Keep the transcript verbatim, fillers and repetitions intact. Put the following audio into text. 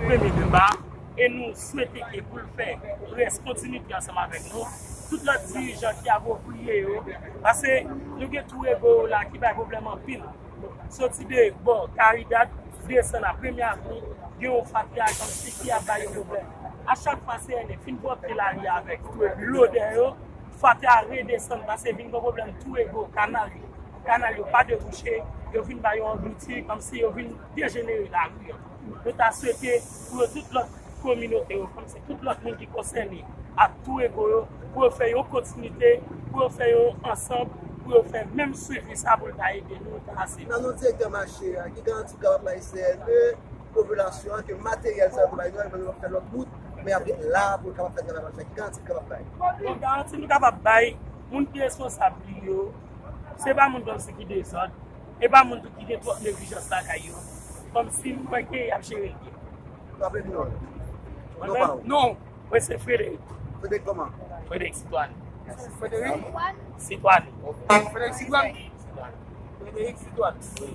Premye depa, e nou swete ke pou l fè rès kontinite ansanm avèk nou. Tout lòt dirijan ki apwopriye yo, paske nou gen Tou Ego yo la ki bay pwoblèm anpil. Soti de bò Caridad, desann a Premye Avni, gen yon fatra kòmsi ki ap bay yo pwoblèm. A chak fwa C N E fin pwòpte lari a avèk lodè yo, fatra redesann paske vin gen pwoblèm Tou Ego, kanal yo. Kanal yo pa debouche, yo vin bay yo anglouti, kòmsi yo vin dejenere lari an. Nou ta swete pou yo tout lòt kominote yo, kòmsi tout lòt moun ki konsène ak Tou Ego yo, pou yo fè yon kontinite, pou yo fè yon ansanm, pou yo fè menm swivi sa pou l ta ede nou, ta asiste. Nan non direktè mache a, ki garanti w kapab bay C N E, popilasyon an, ke materyèl sa yo pou bay nou, yo fè lòt wout, men y ap ret la pou yo kapab fè travay mache a, ki garanti w kapab bay? Bon, garanti nou kapab bay, moun ki responsab li yo, se pa moun kòmsi ki dezòd, e pa moun tou ki gen twòp neglijans lakay yo, kòmsi m kwè ke y ap jere l byen. Raple nou non. Non, pa ou. Non, mwen se Frederic. Frederic kòman? Frederic Sitwani. Frederic? Sitwani. Frederic Sitwani. Frederic Sitwani. Wi.